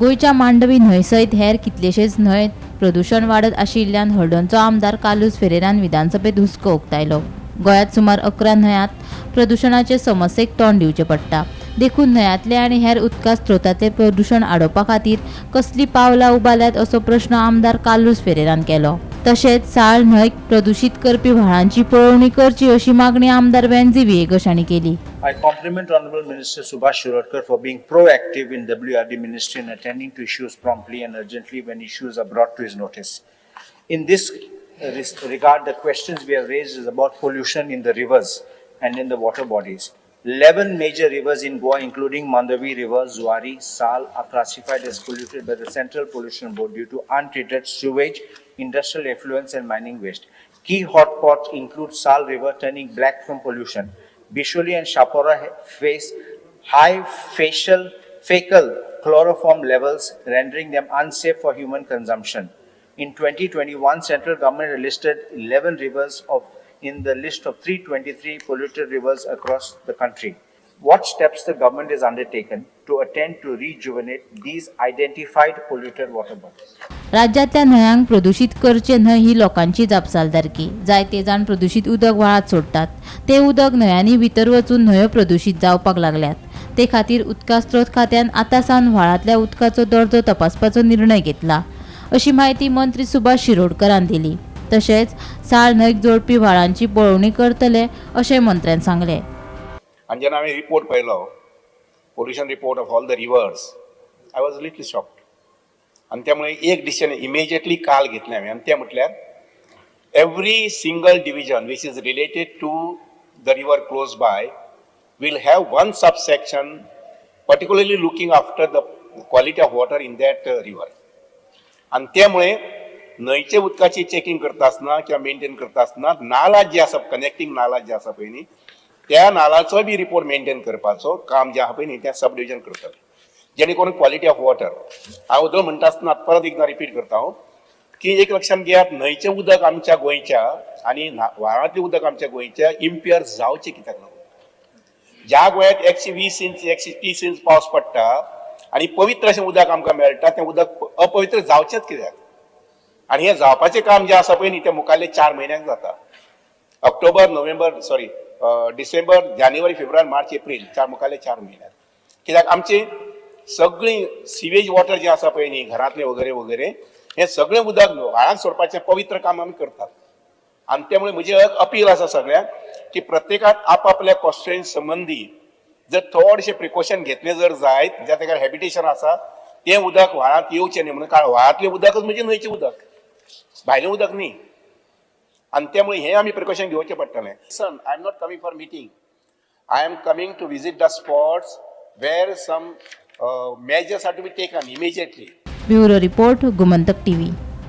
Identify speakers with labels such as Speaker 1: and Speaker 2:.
Speaker 1: गोंयच्या मांडवी न्हंय सयत हेर कितलेशेच न्हंय प्रदूशण वाडत आशिल्ल्यान हळदोणचो आमदार कार्लुस फेरेरान विधानसभेत हुस्को उक्तायलो. गोंयांत सुमार 11 न्हंयांत प्रदूशणाचे समस्येक तोंड दिवचें पडटा. देखून न्हंयांतले आनी हेर उदका स्रोतांतलें प्रदूशण आडोवपा खातीर कसलीं पावलां उबारल्यात असो प्रश्न आमदार कार्लुस फेरेरान केलो. तशेंच साळ न्हंयक प्रदूशीत करपी व्हाळांची पळोवणी करची अशी मागणी आमदार वेन्झी व्हिएगश हांणी केली.
Speaker 2: I compliment Honorable Minister Subhash Shirodkar for being proactive in WRD Ministry and attending to issues promptly and urgently when issues are brought to his notice. In this regard, the questions we have raised is about pollution in the rivers and in the water bodies. 11 major rivers in Goa, including Mandavi River, Zuari, Sal, are classified as polluted by the Central Pollution Board due to untreated sewage, industrial effluents, and mining waste. Key hotspots include Sal River turning black from pollution. Bisholi and Shapora face high facial fecal chloroform levels, rendering them unsafe for human consumption. In 2021, central government listed 11 rivers of in the list of 323 polluted rivers across the country. What steps the government has undertaken to attend to rejuvenate these identified polluted water bodies?
Speaker 1: राज्यांतल्या न्हंयांक प्रदूशीत करचें न्हय ही लोकांची जापसालदारकी. जायते जाण प्रदूशीत उदक व्हाळांत सोडटात. तें उदक न्हंयांनी भितर वचून न्हंयो प्रदूशीत जावपाक लागल्यात. ते खातीर उदका स्रोत खात्यान आतां सावन व्हाळांतल्या उदकाचो दर्जो तपासपाचो निर्णय घेतला अशी म्हायती मंत्री सुभाष शिरोडकरान दिली. तशेंच साळ न्हंयक जोडपी व्हाळांची पळोवणी करतले अशें मंत्र्यान सांगलें.
Speaker 3: आनी जेन्ना हांवें रिपोर्ट पळयलो, pollution report of all the rivers, I was little shocked. आनी त्यामुळे एक डिसिजन इमिजिएटली काल घेतलें हांवें आनी तें म्हटल्यार every single division which is related to the river close by will have one subsection particularly looking after the quality of water in that river. आनी त्यामुळे न्हंयचे उदकाची चेकिंग करता आसतना किंवा मेंटेन करता आसतना नाला जी आसा, कनेक्टींग नाला जी आसा पळय न्ही, त्या नालाचोय बी रिपोर्ट मेंटेन करपाचो काम जें आहा पळय न्ही, तें सब डिविजन करतलें, जेणे करून क्वॉलिटी ऑफ वॉटर. हांव उदक म्हणटा आसतना परत एकदां रिपीट करता हांव की एक लक्षांत घेयात, न्हंयचें उदक आमच्या गोंयच्या आनी व्हाळांतलें उदक आमच्या गोंयच्या इम्प्युअर जावचें कित्याक लागून? ज्या गोंयांत 120 इंच, 130 इंच पावस पडटा आनी पवित्र अशें उदक आमकां मेळटा, तें उदक अपवित्र जावचेंच कित्याक? आनी हें जावपाचें काम जें आसा पळय न्ही, तें मुखारले 4 म्हयन्यांक जाता. ऑक्टोबर, नोव्हेंबर, सॉरी, डिसेंबर, जानेवारी, फेब्रुवारी, मार्च, एप्रील, चार मुखारले 4 म्हयन्यात. कित्याक आमची सगळीं सिवेज वॉटर जें आसा पळय न्ही, घरांतलें वगैरे वगैरे, हें सगळें उदक व्हाळांत सोडपाचें पवित्र काम आमी करतात. आनी त्यामुळे म्हजें एक अपील आसा सगळ्यांक की प्रत्येकान आपापल्या कॉन्स्टिट्युएन्सी संबंदी जर थोडेशें प्रिकॉशन घेतलें जर जायत, ज्या ताका हॅबिटेशन आसा, तें उदक व्हाळांत येवचें न्ही म्हणून. कारण व्हाळांतलें उदकच म्हणजे न्हंयचें उदक, भायलें उदक न्ही. आनी त्यामुळे हें आमी प्रिकॉशन घेवचें पडटलें. Son, I am not coming for meeting. I am coming to visit the spots where some measures are to be taken immediately.
Speaker 1: Bureau report, Gomantak TV.